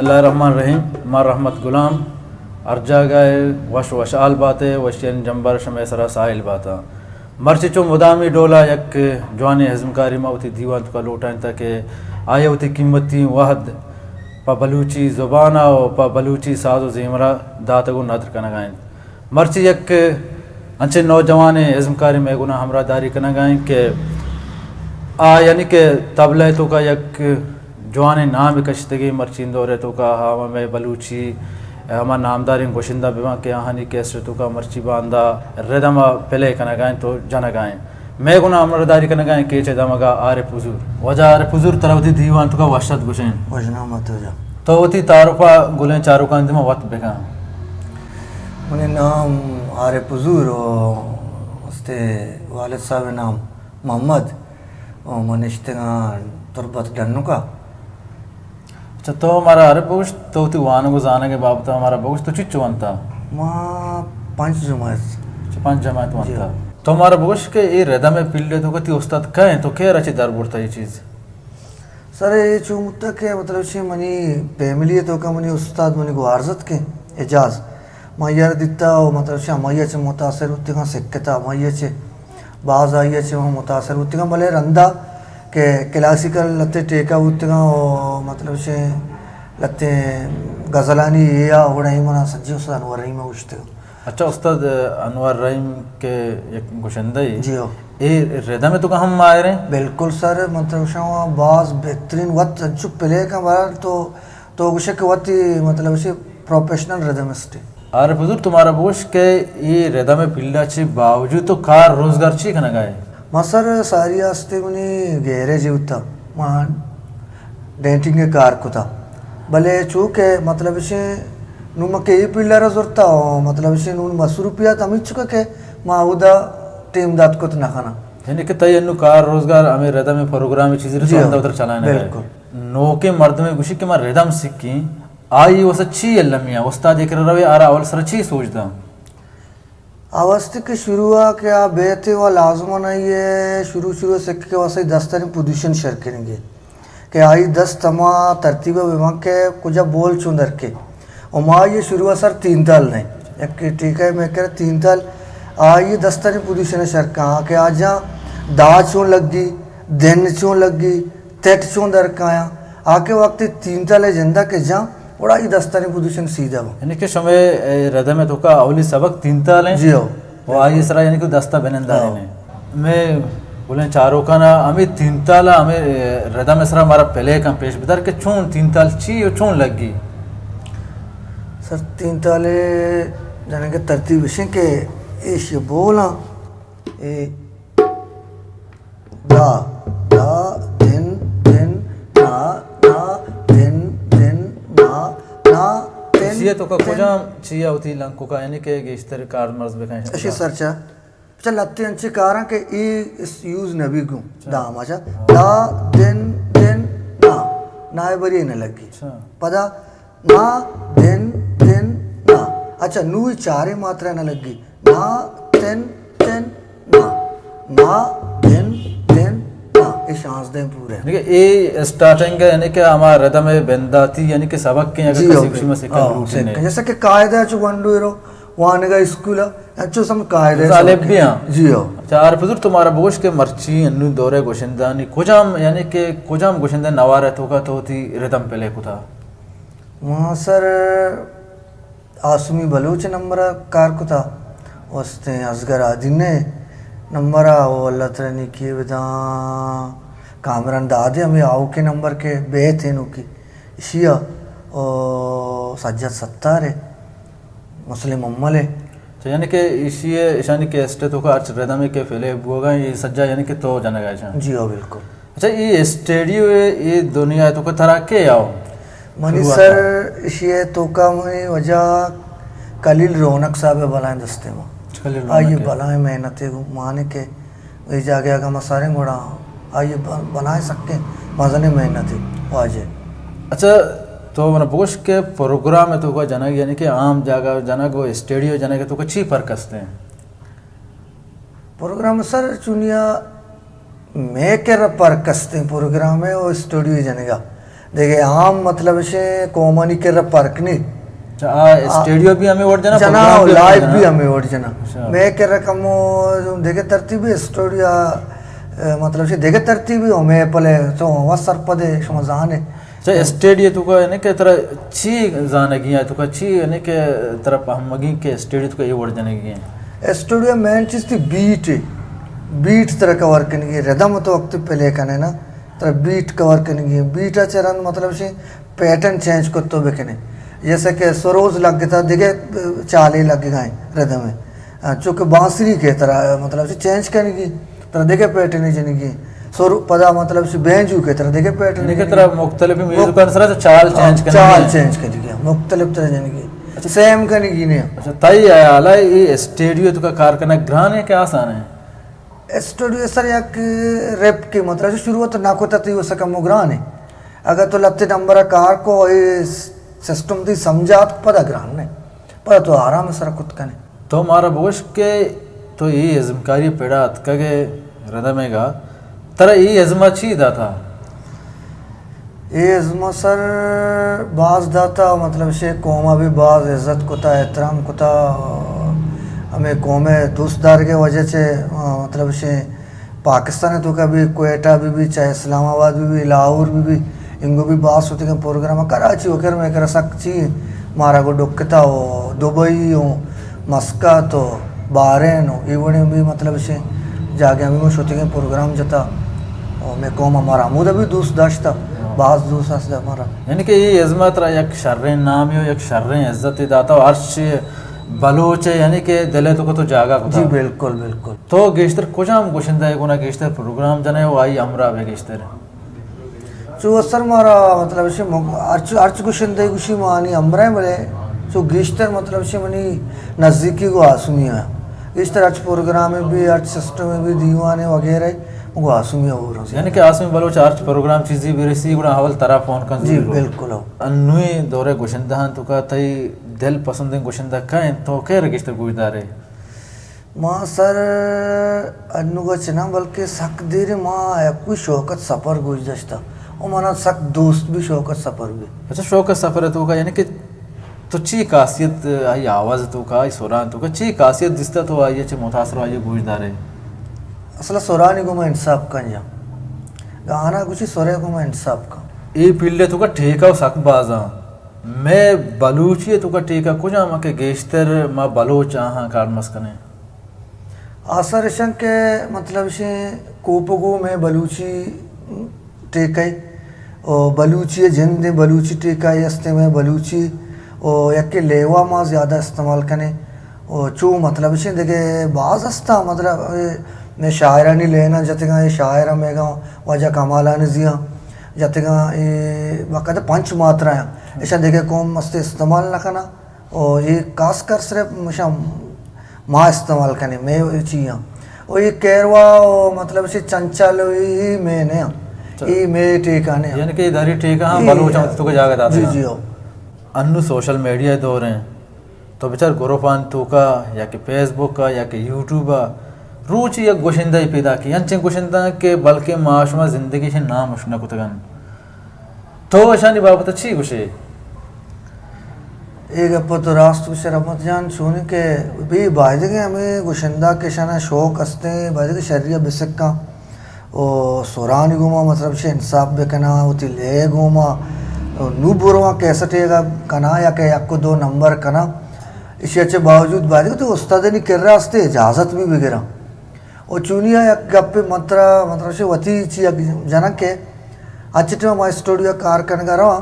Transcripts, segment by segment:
بسم اللہ الرحمن الرحیم۔ ما رحمت غلام، ہر جاگہ ءَ وش وشحال بات ءُ وشیانی جمبر شمئے سرا ساحل باتاں۔ مرچی چو مدامی ڈولا یک جوانیں ازمکاری ما وتی دیوان توکا لوٹائینتا کہ آئی ءَ وتی قیمتی وہد پہ بلوچی زبان ءَ ءُ پہ بلوچی ساز ءُ زیمر ءَ داتگ ءُ ندر کنگا انت۔ مرچی یک انچیں نوجوانیں ازمکارے مئے گونا ہمراہداری کنگا انت کہ آ یعنی کہ طبلہ ءِ توکا یک جوانیں نامے کشتگی، مرچی دور ءِ توکا ہما مئے بلوچی ہما نامداریں گشندہ بباں کہ آہانی کیسٹ ءِ توکا مرچی باندا ردم ءَ پلے کنگا انت ءُ جنگا انت۔ مئے گونا ہمراہداری کنگا انت کیچ ءِ دمگا عارف حضور۔ واجہ عارف حضور، ترا وتی دیوان توکا وش اتک گوشیں۔ وش نام ات واجہ۔ تو وتی تعارف ءَ گلیں چاروکانی دیما وت بکن۔ منی نام عارف حضور ءُ استے والد صاحب ءِ نام محمد ءُ من نشتگاں تربت ڈنکا۔ اچھا، تو مارا عارف بگوش، تو وتی وانگ ءُ زانگ ءِ بابت ءَ مارا بگوش، تو چچو ونتا؟ ما پنچ جماعت۔ اچھا، پنچ جماعت جی۔ ونتا۔ تو مارا بگوش کہ اے ردم ءِ فیلڈ ءِ توکا تئی استاد کئے انت؟ تو کئے ءَ را چہ در برتا اے چیز؟ سر، اے چو بوتا کہ مطلب چی منی فیملی ءِ توکا منی استاد منی گوارزت کہ اعجاز، ما آئی ءَ را دیتا ءُ مطلب چی ہمائی ءَ چہ متاثر بوتگاں، سکتا ہمائی ءَ چہ، باز آئی ءَ چہ ما متاثر بوتگاں، بلے رندا کہ کلاسیکل لتے ٹیکا بوتگاں ءُ مطلب چی لتے غزلانی اے آ، گڑا اے منا سجی استاد انور رحیم ءَ گوشتگاں۔ اچھا، استاد انور رحیم کہ یک گشندہ ئے، جی ہو۔ اے ردم ءِ توکا ہم ماہر ایں؟ بالکل سر، مطلب شما باز بہترین وت انچو پلے کن، بہرحال تو، تو گوشے کہ وتی مطلب چی پروفیشنل ردمسٹ ئے۔ عارف حضور، تو مارا بگوش کہ اے ردم ءِ فیلڈ ءَ چہ باوجود تو کار روزگار چی کنگا ئے؟ ما سر ساری آستے منی گیرج بوتا، ما ڈینٹنگ ءِ کار کتا، بلے چو کہ مطلب چی نوں ما کہ اے فیلڈ ءَ را زرتا ءُ مطلب چی نوں مصروفیات ہمینچکا کہ ما اودا ٹیم دات کت نہ کناں۔ یعنی کہ تئی انو کار روزگار ہمے ردم ءِ پروگرام چیزے جی رسوندا ہاں، ادر چلائینگ ءَ۔ بالکل۔ نوکیں مردمے گوشی کہ من ردم سکیں، آئی واسطہ چی المی ایں؟ استاد ءِ کرا روے، آرا اول سر چی سوج داں؟ آ واسطے کہ شروع ءَ کہ آ بیت ءُ لازم نہ ایں، شروع شروع ءَ سکے واسطہ دستانی پوزیشن شر کنگے کہ آئی دست ہما ترتیب ءَ بہ بنت کہ کجا بول چون در کے۔ ءُ ما آئی شروع ءَ سر تین تال نہ ایں، یک ٹیکہ مئے کرا تین تال، آئی دستانی پوزیشن ءَ شر کن کہ آ جاں دا چون لگی، دن چون لگی، تٹ چون در کایاں، آ کہ وقتی تین تال ءِ جندا کہ جاں، گڑا اے دستانی پوزیشن سیدھا بنت۔ یعنی کہ شمئے، اے، ردم ءِ توکا اولی سبق تین تال ایں؟ جی ہو۔ ءُ آئی سرا یعنی کہ دستا بنندارین ایں۔ ہاں۔ مئے گلیں چاروکانا ہمے تین تال ءَ ہمے، اے، ردم ءِ سرا مارا پلے کن پیش بدار کہ چون تین تال چی ءُ چون لگی؟ سر، تین تال ءِ جنگ ءِ ترتیب اش ایں کہ ایشی بولاں، اے دا، دا، دن، دن، نا، نا، دن، دن، نا، نا، دن، ایشی ءِ توکا دن۔ کجام چی ءَ وتی لنککا یعنی کہ گیشتر کارمرز بکن؟ اشی سرچا، اچھا، لتے انچے کاراں کہ اے اس یوز نہ بی گوں۔ اچھا۔ دا ہما چا۔ ہاں۔ دا، دن، دن، نا۔ نا ءِ بری نہ لگی۔ اچھا۔ پدا نا، دن، دن، نا۔ اچھا، نوں اے چاریں ماترا نہ لگی۔ نا، تن، تن، نا۔ نا، دن، دن، نا۔ اے شانزدہ پورے۔ دیکھیں، اے اسٹارٹنگ ءِ یعنی کہ ہما ردم ءِ بنداتی یعنی کہ سبق کہ اگر جی، کسی اوکے۔ کسی میں سکن ہاں، لوٹی سکن۔ نہیں۔ جیسا کہ قاعدہ چو گونڈو رو وانگا اسکول ءَ، انچو سم قاعدہ مثال سبق بھی ہاں۔ جی ہو۔ اچھا، عارف حضور، تو مارا بگوش کہ مرچی انو دور ءِ گشندہانی کجام، یعنی کہ کجام گشندہ نوار ءِ توکا تو وتی ردم پلے کتا؟ ما سر آسمی بلوچ نمبر ءَ کار کتا، استیں اصغر آدینہ نمبر ءَ، او اللہ تعالی نیکی بداں، کامران دادے ہمیں آؤکے نمبر کے بیت ہیں نوکی، اشیا او سجاد ستار ہے، مسلم امل ہے۔ تو یعنی کہ ایشی ءَ، ایشانی کیسٹ ءِ توکا ہرچ ردم ءَ کہ پلے بوگا، اے سجا یعنی کہ تو جنگا ایشاں؟ جی ہاں، بالکل۔ اچھا، اے اسٹوڈیو ءَ، اے دنیا ءِ توکا ترا کے آؤ؟ منی شروعات سر ءَ؟ ایشی ءِ توکا منی واجہ خلیل رونق صاحب ءِ بلائیں دستے ما۔ خلیل رونق آئی ءِ۔ بلائیں محنت ءَ گوں مانے کہ اے جاگہ اگاں ما ساریں گڑا آئی ءِ ب-، بلائیں سکیں مزنیں محنت ءَ واجہ۔ اچھا، تو منا بگوش کہ پروگرام ءِ توکا جنگ، یعنی کہ عام جاگہ جنگ و اسٹوڈیو جنگ ءِ توکا چی فرق استیں؟ پروگرام سر چونیا مئے کرا فرق استیں پروگرام ءَ و اسٹوڈیو جنگا۔ دگہ عام مطلب شے قومانی کرا پرک نی۔ اچھا، آ اسٹوڈیو بھی ہمیں وڑ جنا، جنا، پروگرام بھی ہمیں لائیو وڑ جنا۔ بھی ہمیں وڑ جنا۔ اچھا۔ میں کرا کمو دگہ ترتیب اسٹوڈیو، اے، مطلب شے دگہ ترتیب ہمیں پلے تو وس سرپدے شما زانے۔ اچھا، اسٹوڈیو تو کا یعنی کہ ترا چی زانگی ہے، تو کا چی یعنی کہ ترا پہمگی کہ اسٹوڈیو تو کا یہ وڑ جنگی ہے؟ اسٹوڈیو مین چیز تھی بیٹ ہے۔ بیٹ ترا کور کنگی، ردم تو وقت پلے کنے نا۔ ترا بیٹ کور کنگی، بیٹ ء چہ رند مطلب شے پیٹرن چینج کتو بکنے۔ جیسے کہ سروز لگتا، دگہ چالے لگگا ہیں ردم ء۔ چونکہ بانسری کہ ترا مطلب شے چینج کنگی، ترا دگہ پیٹرن جنگی۔ سر پدا مطلب شے بینجو کہ ترا دگہ پیٹرن یعنی کہ جنگی۔ ترا مختلف میوزک مخ-، انسرا تو چال چینج کنگی۔ چال چینج کنگی، مختلف ترا جنگی۔ اچھا۔ سیم کنگی نے۔ اچھا، تئی حیال ہے یہ اسٹوڈیو تو کا کار کرنا گران ہے کہ آسان ہے؟ اسٹوڈیو سر یک ریپ کے مطلب شروعات نہ کوتا تو یہ سکا مگران ہے۔ اگر تو لتے نمبر کار کو اے سسٹم دی سمجھات پدا گران نے۔ پدا تو آرام سر کت کنے۔ تو مارا بگوش کہ تو یہ ازمکاری پڑا اتکگے ردمے گا، ترا یہ ازمہ چی داتا؟ اے ازم سر باز داتا، مطلب شے قوم ء بھی باز عزت کتا، احترام کتا۔ ہمیں قوم ء دوست دارگ ء وجہ چہ، آ، مطلب شے پاکستان ء توکا بھی، کوئٹہ بھی بھی، چاہے اسلام آباد بھی بھی، لاہور بھی بھی، انگو بھی باز شتگیں پروگرام، کراچی وغیرہ میں کرا سک چی مارا گو ڈکتا، و دبئی و مسقط و بحرین و اے وڑیں بھی مطلب شے جاگہ ہمیں شتگیں پروگرام جتا۔ و مئے قوم ہمارا ہمودا بھی دوست داشتا، باز دوست است ہمارا۔ یعنی کہ یہ ازم ترا یک شریں نامی و یک شریں عزت داتا و ہرچ بلوچ ہے، یعنی کہ دل ہے تو کو تو جاگہ کتا۔ جی بالکل، بالکل۔ تو گیشتر کجام گوشندہ ہے گونا گیشتر پروگرام جنے و آئی ہمراہ بے گیشتر؟ چو سر مارا مطلب شے مگ-، ہرچ، ہرچ گوشندہ گوشی مانی ہمراہ بلے چو گیشتر مطلب شے منی نزدیکی گو آسمی ہے۔ گیشتر ہرچ پروگرام بھی، ہرچ سسٹم بھی، دیوان وغیرہ گو آسمی ہو رہا۔ یعنی کہ آسمی بلوچ ہرچ پروگرام چیزی برسی گڑا اول ترا فون کن جی، ضرور ہو۔ بالکل ہو۔ انوی دورے گوشندہ ہاں تو کا تئی دل پسندیں گوشندہ کئے انت؟ تو کئے را گیشتر گوشدارے؟ ما سر انوگا چنا بلکہ سک دیر ما یکوی شوکت سفر گوش داشتا و منا سک دوست بھی شوکت سفر بھی۔ اچھا، شوکت سفر تو کا یعنی کہ تو چی خاصیت آئی آواز تو کا، آئی سران تو کا، چی خاصیت دستا تو آئی چے متاثر آئی گوش دارے؟ اصلا سرانی گو ما انصاف کن یا گانا گوشی سرے گو ما انصاف کن۔ اے پیلے تو کا ٹھیکا و سک بازاں۔ مئے بلوچی ء توکا ٹیکہ کجام ء کہ گیشتر ما بلوچ آہاں کارمرز کنیں؟ آسر اشاں کہ مطلب اشیں کوپگو مئے بلوچی ٹیکہ ء، او بلوچی ء جند ء بلوچی ٹیکہ ء استیں مئے بلوچی، او یکے لیوا ما زیادہ استعمال کنیں۔ او چو مطلب اشیں دگہ باز استاں، مطلب، اے، مئے شاعرانی لیناں جتگاں، اے شاعر ہم ایگاں واجہ کمالانی زیاں۔ جتگاں اے باقاعدہ پنچ ماترا ایں۔ اشاں دگہ قوم است استعمال نہ کناں۔ او اے خاص کر صرف اشاں ما استعمال کنیں، مئے چی آں۔ او اے کیروا او مطلب چی چنچل او اے، اے مئے نہ آں۔ اے مئے ٹیکہ نہ آں۔ یعنی کہ اداری ٹیکہ ہاں اے بلوچ ہم تو کو جاگہ داتے جی، ہیں۔ جی، او۔ انو سوشل میڈیا دور ہیں۔ تو بچار گروپان توکا یا کہ فیس بک ء یا کہ یوٹیوب ء روچی یک گوشندہ پیدا کی، انچیں گوشندہ کہ بلکہ ما شما زندگی شے نام اش نہ کتگن۔ تو اشانی بابت چی گوشے؟ اے گپ تو راست گوشے رحمت جان، چونی کہ بی بایدگے ہمیں گوشندہ کہ اشانا شوق استیں، بایدگے شریعہ بسکاں۔ و سرانی گوما مطلب شے انصاف بکناں، وتی لے گوما نو برواں کیسٹے گا کناں یا کہ یک و دو نمبر کناں۔ اشی چہ باوجود باید کہ تو استادانی کرا استے اجازت بھی بگراں۔ و چونی یک گپے مطلب، مطلب شے وتی چی یک جنک ہے، اچ ٹائم ما اسٹوڈیو کار کنگا رواں،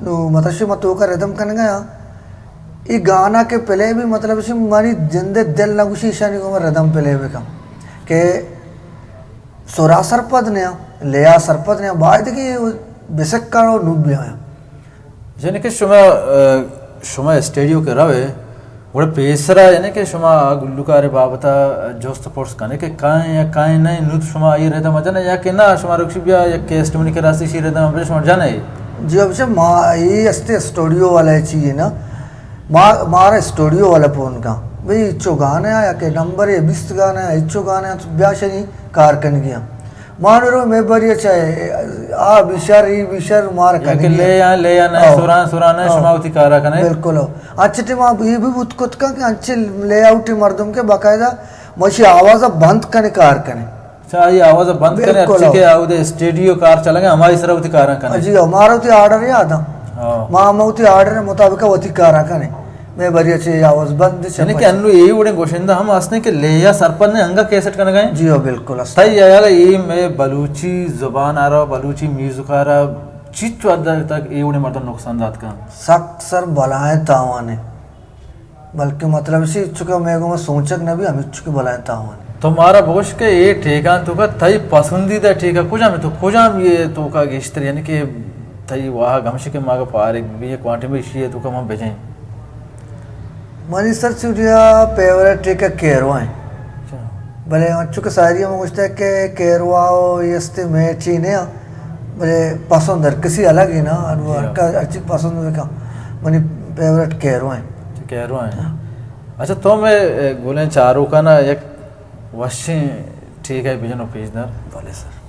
نو مطلب شے ما توکا ردم کنگا یا، ای گانا کے پلے بھی مطلب شے منی جندے دل نہ گوشی اشانی گوما ردم پلے بکن کہ سرا سرپد نیاں، لیا سرپد نیاں، باید کہ بسکاں و نوب بیاں۔ یعنی کہ شما، اه، شما اسٹوڈیو کہ روے، گڑا پیسرا یعنی کہ شما آ گلوکار بابتا جست پرس کنے کہ کائیں یا کائیں نہیں، نو تو شما آئی ردم جنے یا کہ نا، شما رکشی بیا یک کیسٹ منی کہ راستی شی ردم بیا شما جنے؟ جی، اب شما اے استے اسٹوڈیو والا چیئے نا، ما، مارا اسٹوڈیو والا فون کاں، بھئی، ہچو گانا یا کہ نمبر ہے، بیست گانا ہے، ہچو گانا ہے، تو بیا شنی کار کنگی ہاں۔ مانو رو میں بری اچھا ہے، آ، بیشر، ای بیشر مار یک کنگی۔ لے یا، لے یا نہ، ہاں۔ سران، سران ہے، ہاں۔ شما وتی کارا کنے۔ بالکل ہو۔ اچھے ٹیم آپ یہ بھی بوت کت کا کہ اچھے لے آؤٹ مردم کے باقاعدہ مشی آواز بند کنے کار کنے۔ اچھا، یہ آواز بند کنے، بالکل اچھے ہو۔ کہ آؤ دے اسٹوڈیو کار چلگے، ہماری سر وتی کاراں کنے۔ جی، ہمارا وتی آرڈر یاد ہے۔ ہاں۔ ما، ما وتی آرڈر مطابق وتی کاراں کنے۔ میں بری اچھے آواز بند یعنی کہ انو یہ وڑیں گوشندہ ہم ہستیں کہ لے یا سرپد نے انگا کیسٹ کنگا ہیں؟ جی ہو، بالکل ہست۔ تئی یالا یہ میں بلوچی زبان آ رہا، بلوچی میوزک آ رہا، چیچ حد تک یہ وڑیں مردم نقصان دات کا؟ سخت سر بلائیں تاوانے، بلکہ مطلب اسی چکا میں گو میں سوچک نہ بھی ہمیں چکے بلائیں تاوانے۔ تو مارا بوش کہ یہ ٹھیکان تو کا تئی پسندیدہ ٹھیکا کجام ہے؟ تو کجام یہ تو کا گیشتر یعنی کہ تئی واہ گمش کہ ماگا پارے بھی یہ کوانٹے میں اشی ہے تو کا من بجائیں۔ منی سر چوٹیا فیورٹ ٹیک کیروا ہیں۔ اچھا۔ بلے انچو کہ ساری ہم گوشتا ہے کہ کیروا و یہ استے میچی نہیں، بلے پسند ہر کسی الگ ہی نا، اور وہ ہر جی۔ کا ہر چیز پسند بھی کا۔ منی فیورٹ کیروا ہیں۔ اچھا، کیروا ہیں۔ ہاں۔ اچھا، تو میں، اے، گولیں چاروکا نا یک وشیں ٹیک ہے بجنو پیش دار۔ بلے سر۔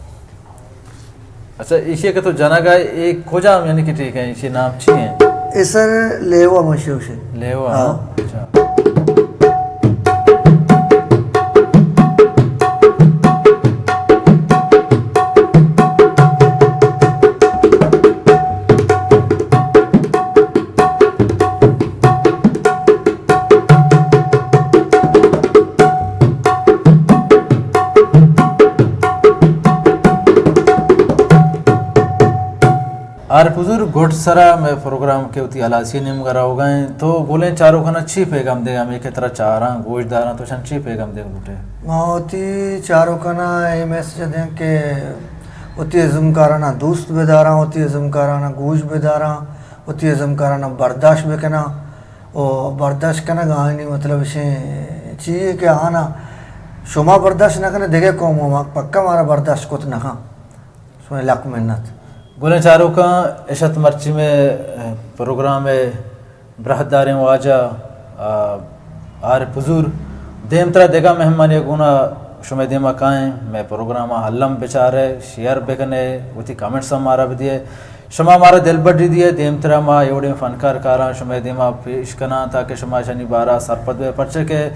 اچھا، ایشی کہ تو جنگ آئے، اے کجام یعنی کہ ٹیک ہے، ایشی نام چی ہیں؟ اے سر لیوا مشوش ہے۔ لیوا، ہاں۔ ہاں؟ اچھا۔ عارف حضور، گڈ سرا مئے پروگرام کہ وتی ہلاسی نیمگا روگا ایں، تو گلیں چاروکانا چی پیغام دے، ہمے کہ ترا چاراں، گوش داراں، تو شان چی پیغام دے لوٹے؟ ما وتی چاروکانا اے میسج دیں کہ وتی ازمکارانا دوست بداراں، وتی ازمکارانا گوش بداراں، وتی ازمکارانا برداشت بکناں۔ و برداشت کنگ آنی مطلب اشیں چیئے کہ آنا شما برداشت نہ کنے، دگہ قوم ما پکا مارا برداشت کت نہ کن۔ شمئے لک منت۔ گلیں چاروکاں، اشت مرچی میں، اہ، پروگرام برہداریں واجہ، آ، عارف حضور۔ دیمترا دگہ مہمانی گونا شمئے دیما کائیں، مئے پروگراما الم بچارے، شیئر بکنے، وتی کمنٹس ہم مارا بدیے۔ شما مارا دلبڈی دیئے، دیمترا ما اے وڑیں فنکار کاراں شمئے دیما پیش کناں تاکہ شما اشانی بارا سرپد بئے، پرچہ کہ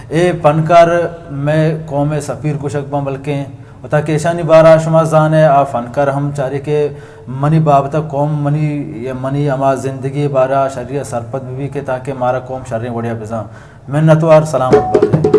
اے فنکار مئے قوم سفیر گوشگ باں بلکیں، و تاکہ اشانی بارا شما زانے، آ فنکار ہم چاری کہ منی بابتا قوم منی یا منی ہما زندگی بارا شری سرپد ببی کہ تاکہ مارا قوم شریں وڑیا بزاں۔ منتوار، سلامت بات۔